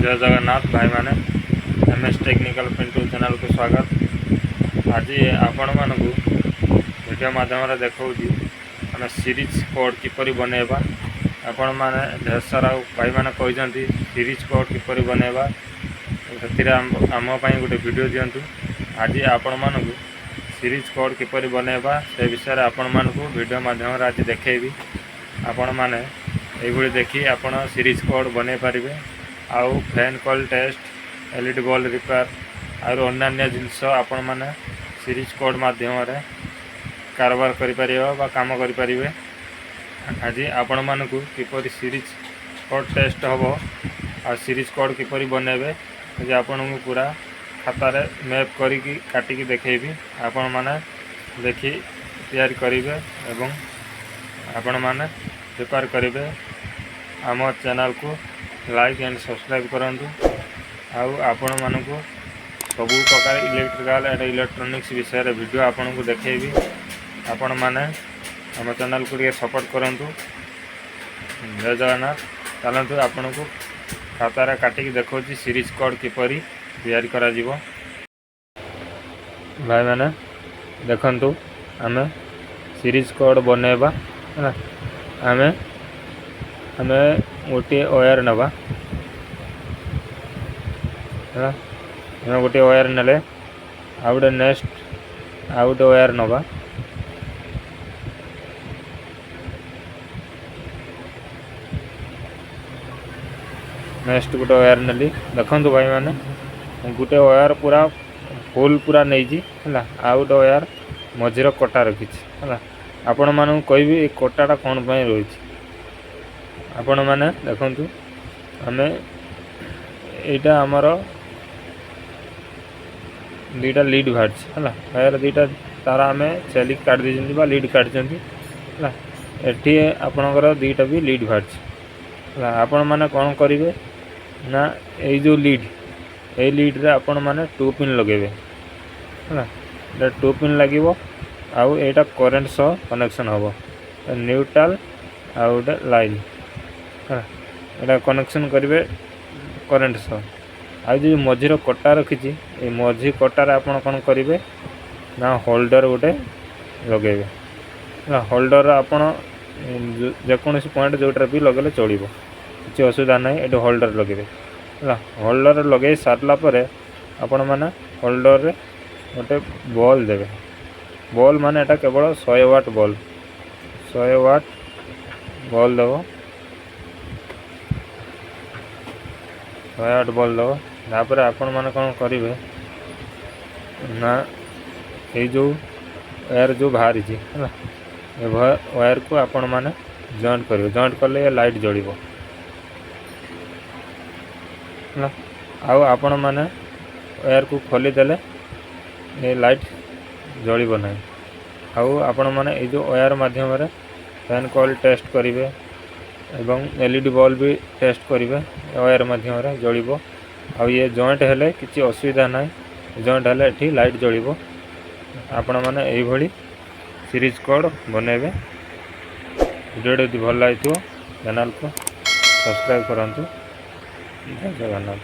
ଜୟ ଜଗନ୍ନାଥ ଭାଇମାନେ, M S technical Pintu ଚ୍ୟାନେଲକୁ ସ୍ୱାଗତ। ଆଜି ଆପଣମାନଙ୍କୁ ଭିଡ଼ିଓ ମାଧ୍ୟମରେ ଦେଖାଉଛି ଆମେ ସିରିଜ୍ କର୍ଡ଼ କିପରି ବନେଇବା। ଆପଣମାନେ ଢେର ସାରା ଭାଇମାନେ କହିଛନ୍ତି, ସିରିଜ୍ କର୍ଡ଼ କିପରି ବନେଇବା, ସେଥିରେ ଆମ ପାଇଁ ଗୋଟେ ଭିଡ଼ିଓ ଦିଅନ୍ତୁ। ଆଜି ଆପଣମାନଙ୍କୁ ସିରିଜ୍ କର୍ଡ଼ କିପରି ବନେଇବା, ସେ ବିଷୟରେ ଆପଣମାନଙ୍କୁ ଭିଡ଼ିଓ ମାଧ୍ୟମରେ ଆଜି ଦେଖେଇବି। ଆପଣମାନେ ଏଇଭଳି ଦେଖି ଆପଣ ସିରିଜ୍ କର୍ଡ଼ ବନେଇ ପାରିବେ ଆଉ fan coil test, LED bulb repair ଆଉ ଅନ୍ୟାନ୍ୟ ଜିନିଷ ଆପଣମାନେ ସିରିଜ୍ କର୍ଡ଼ ମାଧ୍ୟମରେ କାରବାର କରିପାରିବେ ବା କାମ କରିପାରିବେ। ଆଜି ଆପଣମାନଙ୍କୁ କିପରି ସିରିଜ୍ କର୍ଡ଼ ଟେଷ୍ଟ ହେବ ଆଉ ସିରିଜ୍ କର୍ଡ଼ କିପରି ବନେଇବେ, ଆଜି ଆପଣଙ୍କୁ ପୁରା ଖାତାରେ ମ୍ୟାପ୍ କରିକି କାଟିକି ଦେଖେଇବି। ଆପଣମାନେ ଦେଖି ତିଆରି କରିବେ ଏବଂ ଆପଣମାନେ ରିପେୟାର କରିବେ। ଆମ ଚ୍ୟାନେଲକୁ ଲାଇକ୍ ଆଣ୍ଡ ସବସ୍କ୍ରାଇବ୍ କରନ୍ତୁ ଆଉ ଆପଣମାନଙ୍କୁ ସବୁ ପ୍ରକାର ଇଲେକ୍ଟ୍ରିକାଲ ଆଣ୍ଡ ଇଲେକ୍ଟ୍ରୋନିକ୍ସ ବିଷୟରେ ଭିଡ଼ିଓ ଆପଣଙ୍କୁ ଦେଖେଇବି। ଆପଣମାନେ ଆମ ଚ୍ୟାନେଲକୁ ଟିକେ ସପୋର୍ଟ କରନ୍ତୁ। ଜୟ ଜଗନ୍ନାଥ। ଚାଲନ୍ତୁ, ଆପଣଙ୍କୁ ଖାତାରେ କାଟିକି ଦେଖାଉଛି ସିରିଜ୍ କର୍ଡ଼ କିପରି ତିଆରି କରାଯିବ। ଭାଇମାନେ ଦେଖନ୍ତୁ, ଆମେ ସିରିଜ୍ କର୍ଡ଼ ବନେଇବା ହେଲା। ଆମେ ଗୋଟିଏ ୱାୟାର ନେବା ହେଲା। ଆମେ ଗୋଟିଏ ୱାୟାର ନେଲେ, ଆଉ ଗୋଟେ ନେକ୍ସଟ ଆଉ ଗୋଟେ ୱାୟାର ନେବା। ନେକ୍ସଟ ଗୋଟେ ୱାୟାର ନେଲି। ଦେଖନ୍ତୁ ଭାଇମାନେ, ମୁଁ ଗୋଟେ ୱାୟାର ପୁରା ଫୁଲ୍ ପୁରା ନେଇଛି ହେଲା, ଆଉ ଗୋଟେ ୱାୟାର ମଝିର କଟା ରଖିଛି ହେଲା। ଆପଣମାନଙ୍କୁ କହିବି ଏ କଟାଟା କ'ଣ ପାଇଁ ରହିଛି। ଆପଣମାନେ ଦେଖନ୍ତୁ, ଆମେ ଏଇଟା ଆମର ଦୁଇଟା ଲିଡ୍ ବାହାରିଛି ହେଲା। ୱାୟାର ଦୁଇଟା ତାର ଆମେ ଛେଲିକି କାଟି ଦେଇଛନ୍ତି ବା ଲିଡ୍ କାଟିଛନ୍ତି ହେଲା। ଏଠି ଆପଣଙ୍କର ଦୁଇଟା ବି ଲିଡ୍ ବାହାରିଛି ହେଲା। ଆପଣମାନେ କ'ଣ କରିବେ ନା, ଏଇ ଯେଉଁ ଲିଡ୍, ଏଇ ଲିଡ୍ରେ ଆପଣମାନେ ଟୁ ପିନ୍ ଲଗାଇବେ ହେଲା। ଏଇଟା ଟୁ ପିନ୍ ଲାଗିବ ଆଉ ଏଇଟା କରେଣ୍ଟ ସହ କନେକ୍ସନ୍ ହେବ, ନ୍ୟୁଟ୍ରାଲ୍ ଆଉ ଗୋଟେ ଲାଇନ୍ ହେଲା। ଏଇଟା କନେକ୍ସନ୍ କରିବେ କରେଣ୍ଟ ସହ। ଆଉ ଯେଉଁ ମଝିର କଟା ରଖିଛି, ଏଇ ମଝି କଟାରେ ଆପଣ କ'ଣ କରିବେ ନା, ହୋଲ୍ଡର ଗୋଟେ ଲଗାଇବେ ହେଲା। ହୋଲ୍ଡର ଆପଣ ଯେକୌଣସି ପଏଣ୍ଟ ଯେଉଁଟାରେ ବି ଲଗାଇଲେ ଚଳିବ, କିଛି ଅସୁବିଧା ନାହିଁ। ଏଠି ହୋଲ୍ଡର ଲଗାଇବେ ହେଲା। ହୋଲ୍ଡର ଲଗାଇ ସାରିଲା ପରେ ଆପଣମାନେ ହୋଲ୍ଡରରେ ଗୋଟେ ବଲ୍ ଦେବେ। ବଲ୍ ମାନେ ଏଇଟା କେବଳ 100 ୱାଟ୍ ବଲ୍, 100 ୱାଟ୍ ବଲ୍ ଦେବ, 100 ୱାଟ୍ ବଲ୍ ଦେବ। ତାପରେ ଆପଣମାନେ କ'ଣ କରିବେ ନା, ଏଇ ଯେଉଁ ୱାୟାର ଯେଉଁ ବାହାରିଛି ହେଲା, ଏ ୱାୟାରକୁ ଆପଣମାନେ ଜଏଣ୍ଟ କରିବେ। ଜଏଣ୍ଟ କଲେ ଏ ଲାଇଟ୍ ଜଳିବ ହେଲା। ଆଉ ଆପଣମାନେ ୱାୟାରକୁ ଖୋଲିଦେଲେ ଏ ଲାଇଟ୍ ଜଳିବ ନାହିଁ। ଆଉ ଆପଣମାନେ ଏଇ ଯେଉଁ ୱାୟାର ମାଧ୍ୟମରେ ଫ୍ୟାନ୍ କଏଲ୍ ଟେଷ୍ଟ କରିବେ ଏବଂ ଏଲ୍ଇଡି ବଲ୍ବ ବି ଟେଷ୍ଟ କରିବେ। ୱାୟାର ମାଧ୍ୟମରେ ଜଳିବ ଆଉ ଇଏ ଜଏଣ୍ଟ ହେଲେ କିଛି ଅସୁବିଧା ନାହିଁ। ଜଏଣ୍ଟ ହେଲେ ଏଠି ଲାଇଟ୍ ଜଳିବ। ଆପଣମାନେ ଏଇଭଳି ସିରିଜ୍ କର୍ଡ଼ ବନେଇବେ। ଭିଡ଼ିଓଟି ଯଦି ଭଲ ଲାଗିଥିବ, ଚ୍ୟାନେଲକୁ ସବସ୍କ୍ରାଇବ୍ କରନ୍ତୁ। ଜୟ ଜଗନ୍ନାଥ।